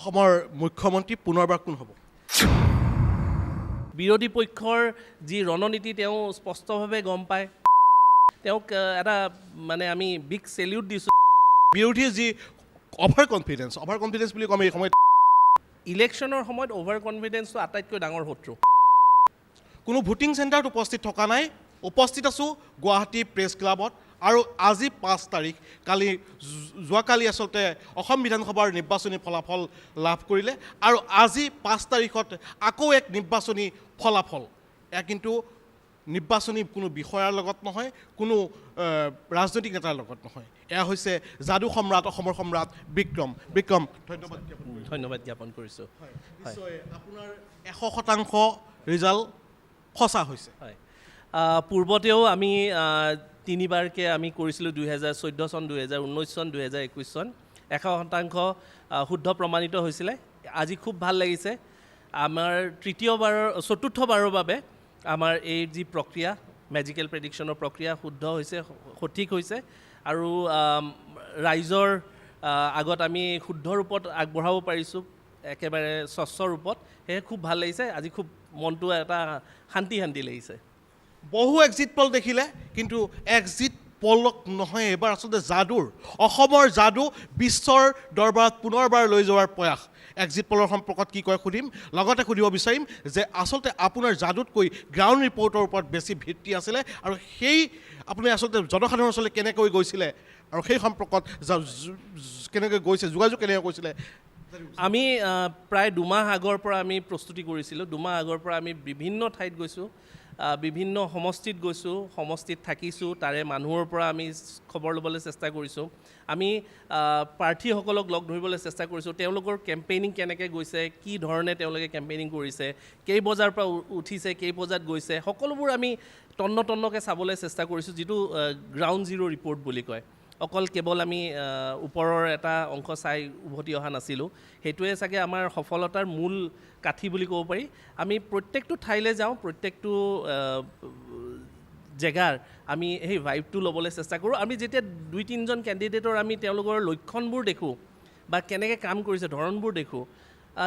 অসমৰ মুখ্যমন্ত্ৰী পুনৰবাৰ কোন হ'ব? বিৰোধী পক্ষৰ যি ৰণনীতি, তেওঁ স্পষ্টভাৱে গম পায়। তেওঁক এটা মানে আমি বিগ চেলিউট দিছোঁ। বিৰোধীৰ যি অভাৰ কনফিডেন্স, অভাৰ কনফিডেন্স বুলি ক'ম এই সময়ত। ইলেকশ্যনৰ সময়ত অভাৰ কনফিডেন্সটো আটাইতকৈ ডাঙৰ শত্ৰু। কোনো ভোটিং চেণ্টাৰত উপস্থিত থকা নাই, উপস্থিত আছোঁ গুৱাহাটী প্ৰেছ ক্লাবত। আৰু আজি 5 তাৰিখ, কালি যোৱাকালি আচলতে অসম বিধানসভাৰ নিৰ্বাচনী ফলাফল লাভ কৰিলে আৰু আজি 5 তাৰিখত আকৌ এক নিৰ্বাচনী ফলাফল। এয়া কিন্তু নিৰ্বাচনী কোনো বিষয়াৰ লগত নহয়, কোনো ৰাজনৈতিক নেতাৰ লগত নহয়। এয়া হৈছে যাদু সম্ৰাট, অসমৰ সম্ৰাট বিক্ৰম। বিক্ৰম, ধন্যবাদ জ্ঞাপন কৰিছোঁ। ধন্যবাদ জ্ঞাপন কৰিছোঁ। নিশ্চয় আপোনাৰ 100% ৰিজাল্ট সঁচা হৈছে। হয়, পূৰ্বতেও আমি তিনিবাৰকৈ আমি কৰিছিলোঁ, 2014 চন, 2019 চন, 2021 চন, 100% শুদ্ধ প্ৰমাণিত হৈছিলে। আজি খুব ভাল লাগিছে। আমাৰ তৃতীয়বাৰৰ, চতুৰ্থবাৰৰ বাবে আমাৰ এই যি প্ৰক্ৰিয়া, মেজিকেল প্ৰেডিকশ্যনৰ প্ৰক্ৰিয়া শুদ্ধ হৈছে, সঠিক হৈছে আৰু ৰাইজৰ আগত আমি শুদ্ধ ৰূপত আগবঢ়াব পাৰিছোঁ, একেবাৰে স্বচ্ছ ৰূপত। সেয়ে খুব ভাল লাগিছে। আজি খুব মনটো এটা শান্তি শান্তি লাগিছে। বহু এক্সিট পল দেখিলে, কিন্তু এক্সিট পলক নহয়, এইবাৰ আচলতে যাদুৰ, অসমৰ যাদু বিশ্বৰ দৰবাৰত পুনৰবাৰ লৈ যোৱাৰ প্ৰয়াস। এক্সিট পলৰ সম্পৰ্কত কি কয় সুধিম, লগতে সুধিব বিচাৰিম যে আচলতে আপোনাৰ যাদুতকৈ গ্ৰাউণ্ড ৰিপৰ্টৰ ওপৰত বেছি ভিত্তি আছিলে আৰু সেই আপুনি আচলতে জনসাধাৰণৰ ওচৰলৈ কেনেকৈ গৈছিলে আৰু সেই সম্পৰ্কত কেনেকৈ গৈছে, যোগাযোগ কেনেকৈ কৰিছিলে? আমি প্ৰায় 2 মাহ আগৰ পৰা আমি প্ৰস্তুতি কৰিছিলোঁ। 2 মাহ আগৰ পৰা আমি বিভিন্ন ঠাইত গৈছোঁ, বিভিন্ন সমষ্টিত গৈছোঁ, সমষ্টিত থাকিছোঁ, তাৰে মানুহৰ পৰা আমি খবৰ ল'বলৈ চেষ্টা কৰিছোঁ। আমি প্ৰাৰ্থীসকলক লগ ধৰিবলৈ চেষ্টা কৰিছোঁ। তেওঁলোকৰ কেম্পেইনিং কেনেকৈ গৈছে, কি ধৰণে তেওঁলোকে কেম্পেইনিং কৰিছে, কেই বজাৰ পৰা উঠিছে, কেই বজাত গৈছে, সকলোবোৰ আমি তন্ন তন্নকৈ চাবলৈ চেষ্টা কৰিছোঁ, যিটো গ্ৰাউণ্ড জিৰ' ৰিপৰ্ট বুলি কয়। অকল কেৱল আমি ওপৰৰ এটা অংশ চাই উভতি অহা নাছিলোঁ। সেইটোৱে চাগে আমাৰ সফলতাৰ মূল কাঠি বুলি ক'ব পাৰি। আমি প্ৰত্যেকটো ঠাইলৈ যাওঁ, প্ৰত্যেকটো জেগাৰ আমি সেই ভাইবটো ল'বলৈ চেষ্টা কৰোঁ। আমি যেতিয়া দুই তিনিজন কেণ্ডিডেটৰ আমি তেওঁলোকৰ লক্ষণবোৰ দেখোঁ বা কেনেকৈ কাম কৰিছে ধৰণবোৰ দেখোঁ,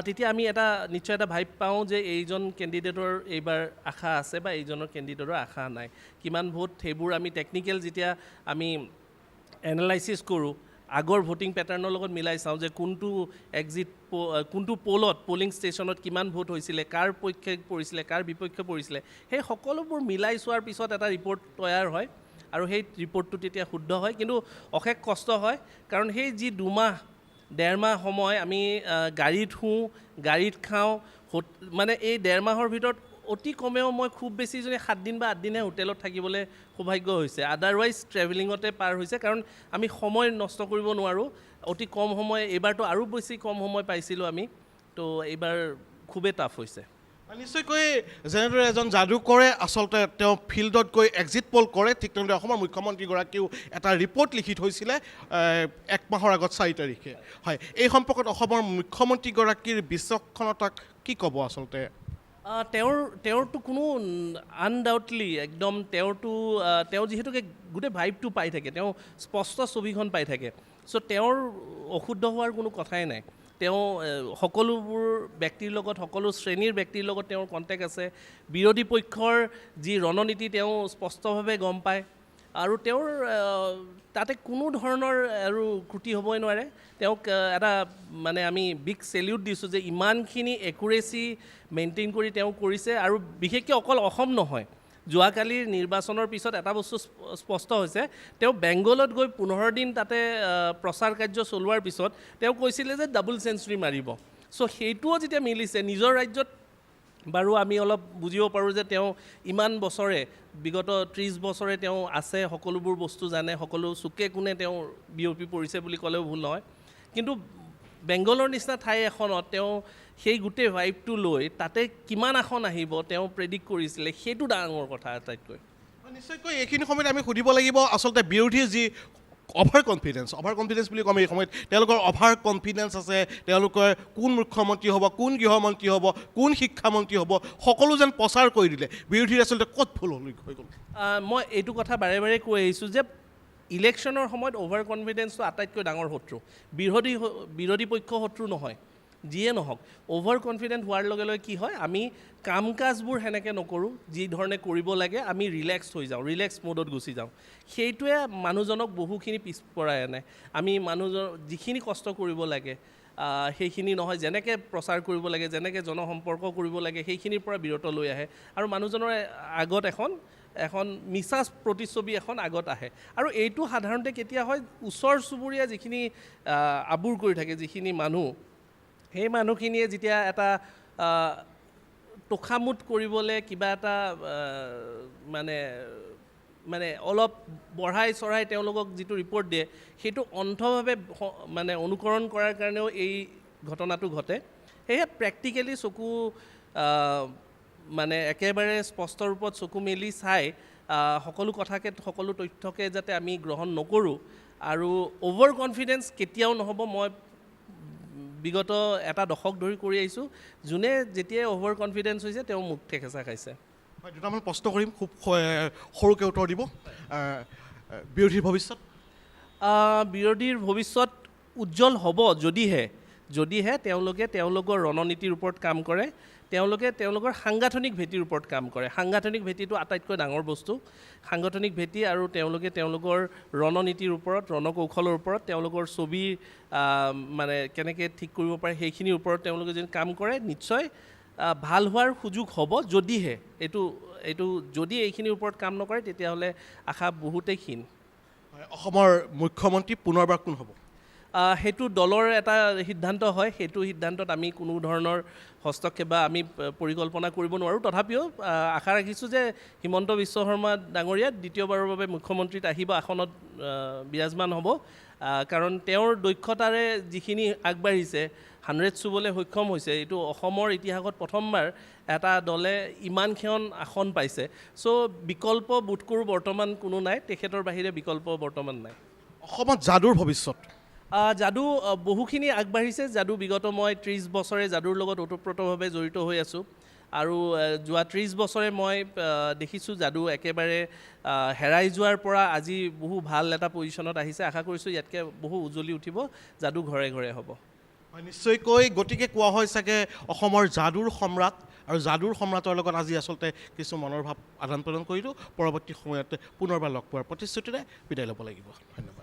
তেতিয়া আমি এটা নিশ্চয় এটা ভাইব পাওঁ যে এইজন কেণ্ডিডেটৰ এইবাৰ আশা আছে বা এইজনৰ কেণ্ডিডেটৰ আশা নাই, কিমান ভোট, সেইবোৰ আমি টেকনিকেল যেতিয়া আমি এনালাইচিছ কৰোঁ, আগৰ ভোটিং পেটাৰ্ণৰ লগত মিলাই চাওঁ যে কোনটো এক্সিট, কোনটো প'লত, পলিং ষ্টেচনত কিমান ভোট হৈছিলে, কাৰ পক্ষে পৰিছিলে, কাৰ বিপক্ষে পৰিছিলে, সেই সকলোবোৰ মিলাই চোৱাৰ পিছত এটা ৰিপৰ্ট তৈয়াৰ হয় আৰু সেই ৰিপৰ্টটো তেতিয়া শুদ্ধ হয়। কিন্তু অশেষ কষ্ট হয়, কাৰণ সেই যি 2 মাহ 1.5 মাহ সময় আমি গাড়ীত শুওঁ, গাড়ীত খাওঁ, মানে এই 1.5 মাহৰ ভিতৰত অতি কমেও মই খুব বেছি যদি 7 দিন বা 8 দিনহে হোটেলত থাকিবলৈ সৌভাগ্য হৈছে। আদাৰৱাইজ ট্ৰেভেলিঙতে পাৰ হৈছে, কাৰণ আমি সময় নষ্ট কৰিব নোৱাৰোঁ। অতি কম সময়, এইবাৰতো আৰু বেছি কম সময় পাইছিলোঁ আমি। তো এইবাৰ খুবেই টাফ হৈছে। নিশ্চয়কৈ যেনেদৰে এজন যাদুকৰে আচলতে তেওঁ ফিল্ডত গৈ এক্সিট পল কৰে, ঠিক তেনেদৰে অসমৰ মুখ্যমন্ত্ৰীগৰাকীয়েও এটা ৰিপৰ্ট লিখি থৈছিলে এক মাহৰ আগত 4 তাৰিখে। হয়, এই সম্পৰ্কত অসমৰ মুখ্যমন্ত্ৰীগৰাকীৰ বিচক্ষণতাক কি ক'ব আচলতে? তেওঁৰতো কোনো আনডাউটলি একদম তেওঁৰতো তেওঁ যিহেতুকে গোটেই ভাইবটো পাই থাকে, তেওঁ স্পষ্ট ছবিখন পাই থাকে, চ' তেওঁৰ অশুদ্ধ হোৱাৰ কোনো কথাই নাই। তেওঁ সকলোবোৰ ব্যক্তিৰ লগত, সকলো শ্ৰেণীৰ ব্যক্তিৰ লগত তেওঁৰ কণ্টেক্ট আছে। বিৰোধী পক্ষৰ যি ৰণনীতি, তেওঁ স্পষ্টভাৱে গম পায় আৰু তেওঁৰ তাতে কোনো ধৰণৰ আৰু ক্ৰুটি হ'বই নোৱাৰে। তেওঁক এটা মানে আমি বিগ চেলিউট দিছোঁ যে ইমানখিনি একুৰেচি মেইনটেইন কৰি তেওঁ কৰিছে। আৰু বিশেষকৈ অকল অসম নহয়, যোৱাকালিৰ নিৰ্বাচনৰ পিছত এটা বস্তু স্পষ্ট হৈছে। তেওঁ বেংগলত গৈ 15 দিন তাতে প্ৰচাৰ কাৰ্য চলোৱাৰ পিছত তেওঁ কৈছিলে যে ডাবল চেঞ্চুৰী মাৰিব। চ' সেইটোও যেতিয়া মিলিছে নিজৰ ৰাজ্যত, বাৰু আমি অলপ বুজিব পাৰোঁ যে তেওঁ ইমান বছৰে, বিগত 30 বছৰে তেওঁ আছে, সকলোবোৰ বস্তু জানে, সকলো চুকে কোণে তেওঁ বিয়পি পৰিছে বুলি ক'লেও ভুল নহয়। কিন্তু বেংগলৰ নিচিনা ঠাই এখনত তেওঁ সেই গোটেই ভাইবটো লৈ তাতে কিমান আসন আহিব তেওঁ প্ৰেডিক্ট কৰিছিলে, সেইটো ডাঙৰ কথা আটাইতকৈ। নিশ্চয়কৈ এইখিনি সময়ত আমি সুধিব লাগিব, আচলতে বিৰোধীৰ যি অভাৰ কনফিডেন্স, অভাৰ কনফিডেন্স বুলি ক'ম এই সময়ত, তেওঁলোকৰ অভাৰ কনফিডেন্স আছে, তেওঁলোকে কোন মুখ্যমন্ত্ৰী হ'ব, কোন গৃহমন্ত্ৰী হ'ব, কোন শিক্ষামন্ত্ৰী হ'ব, সকলো যেন প্ৰচাৰ কৰি দিলে। বিৰোধীৰ আচলতে ক'ত ভুল হ'ল হৈ গ'ল? মই এইটো কথা বাৰে বাৰে কৈ আহিছোঁ যে ইলেকশ্যনৰ সময়ত অভাৰ কনফিডেন্সটো আটাইতকৈ ডাঙৰ শত্ৰু। বিৰোধী পক্ষ শত্ৰু নহয়। যিয়ে নহওক, অ'ভাৰ কনফিডেণ্ট হোৱাৰ লগে লগে কি হয়, আমি কাম কাজবোৰ সেনেকৈ নকৰোঁ যি ধৰণে কৰিব লাগে, আমি ৰিলেক্স হৈ যাওঁ, ৰিলেক্স মুডত গুচি যাওঁ। সেইটোৱে মানুহজনক বহুখিনি পিছপৰাই আনে। আমি মানুহজন যিখিনি কষ্ট কৰিব লাগে সেইখিনি নহয়, যেনেকৈ প্ৰচাৰ কৰিব লাগে, যেনেকৈ জনসম্পৰ্ক কৰিব লাগে, সেইখিনিৰ পৰা বিৰত লৈ আহে আৰু মানুহজনৰ আগত এখন এখন মিছা প্ৰতিচ্ছবি এখন আগত আহে। আৰু এইটো সাধাৰণতে কেতিয়া হয়, ওচৰ চুবুৰীয়া যিখিনি আবুৰ কৰি থাকে যিখিনি মানুহ, সেই মানুহখিনিয়ে যেতিয়া এটা তোষামোদ কৰিবলৈ কিবা এটা মানে মানে অলপ বঢ়াই চঢ়াই তেওঁলোকক যিটো ৰিপৰ্ট দিয়ে, সেইটো অন্ধভাৱে মানে অনুকৰণ কৰাৰ কাৰণেও এই ঘটনাটো ঘটে। সেয়েহে প্ৰেক্টিকেলি চকু মানে একেবাৰে স্পষ্ট ৰূপত চকু মেলি চাই সকলো কথাকে, সকলো তথ্যকে যাতে আমি গ্ৰহণ নকৰোঁ আৰু অ'ভাৰ কনফিডেঞ্চ কেতিয়াও নহ'ব। মই বিগত এটা দশক ধৰি কৰি আহিছোঁ, যোনে যেতিয়াই অ'ভাৰ কনফিডেঞ্চ হৈছে তেওঁ মুখ থেকেচা খাইছে। হয়, দুটামান প্ৰশ্ন কৰিম, খুব সৰুকৈ উত্তৰ দিব। বিৰোধীৰ ভৱিষ্যত? বিৰোধীৰ ভৱিষ্যত উজ্জ্বল হ'ব যদিহে তেওঁলোকে তেওঁলোকৰ ৰণনীতিৰ ওপৰত কাম কৰে, তেওঁলোকে তেওঁলোকৰ সাংগঠনিক ভেটিৰ ওপৰত কাম কৰে। সাংগঠনিক ভেটিটো আটাইতকৈ ডাঙৰ বস্তু। সাংগঠনিক ভেটি আৰু তেওঁলোকে তেওঁলোকৰ ৰণনীতিৰ ওপৰত, ৰণকৌশলৰ ওপৰত, তেওঁলোকৰ ছবি মানে কেনেকৈ ঠিক কৰিব পাৰে সেইখিনিৰ ওপৰত তেওঁলোকে যদি কাম কৰে, নিশ্চয় ভাল হোৱাৰ সুযোগ হ'ব। যদিহে এইটো এইটো যদি এইখিনিৰ ওপৰত কাম নকৰে, তেতিয়াহ'লে আশা বহুতেই ক্ষীণ। অসমৰ মুখ্যমন্ত্ৰী পুনৰবাৰ কোন হ'ব? সেইটো দলৰ এটা সিদ্ধান্ত হয়, সেইটো সিদ্ধান্তত আমি কোনো ধৰণৰ হস্তক্ষেপ বা আমি পৰিকল্পনা কৰিব নোৱাৰোঁ। তথাপিও আশা ৰাখিছোঁ যে হিমন্ত বিশ্ব শৰ্মা ডাঙৰীয়া দ্বিতীয়বাৰৰ বাবে মুখ্যমন্ত্ৰীত আহিব, আসনত বিৰাজমান হ'ব। কাৰণ তেওঁৰ দক্ষতাৰে যিখিনি আগবাঢ়িছে, 100 চুবলৈ সক্ষম হৈছে, এইটো অসমৰ ইতিহাসত প্ৰথমবাৰ এটা দলে ইমানখন আসন পাইছে। চ' বিকল্প বোধ কৰোঁ বৰ্তমান কোনো নাই, তেখেতৰ বাহিৰে বিকল্প বৰ্তমান নাই। অসমত যাদুৰ ভৱিষ্যত? যাদু বহুখিনি আগবাঢ়িছে। যাদু বিগত মই 30 বছৰে যাদুৰ লগত ওতঃপ্ৰোতভাৱে জড়িত হৈ আছোঁ আৰু যোৱা 30 বছৰে মই দেখিছোঁ যাদু একেবাৰে হেৰাই যোৱাৰ পৰা আজি বহু ভাল এটা পজিশ্যনত আহিছে। আশা কৰিছোঁ ইয়াতকৈ বহু উজ্বলি উঠিব, যাদু ঘৰে ঘৰে হ'ব। হয়, নিশ্চয়কৈ। গতিকে কোৱা হয় চাগে অসমৰ যাদুৰ সম্ৰাট, আৰু যাদুৰ সম্ৰাটৰ লগত আজি আচলতে কিছু মনৰ ভাৱ আদান প্ৰদান কৰিলোঁ। পৰৱৰ্তী সময়ত পুনৰবাৰ লগ পোৱাৰ প্ৰতিশ্ৰুতিৰে বিদায় ল'ব লাগিব। ধন্যবাদ।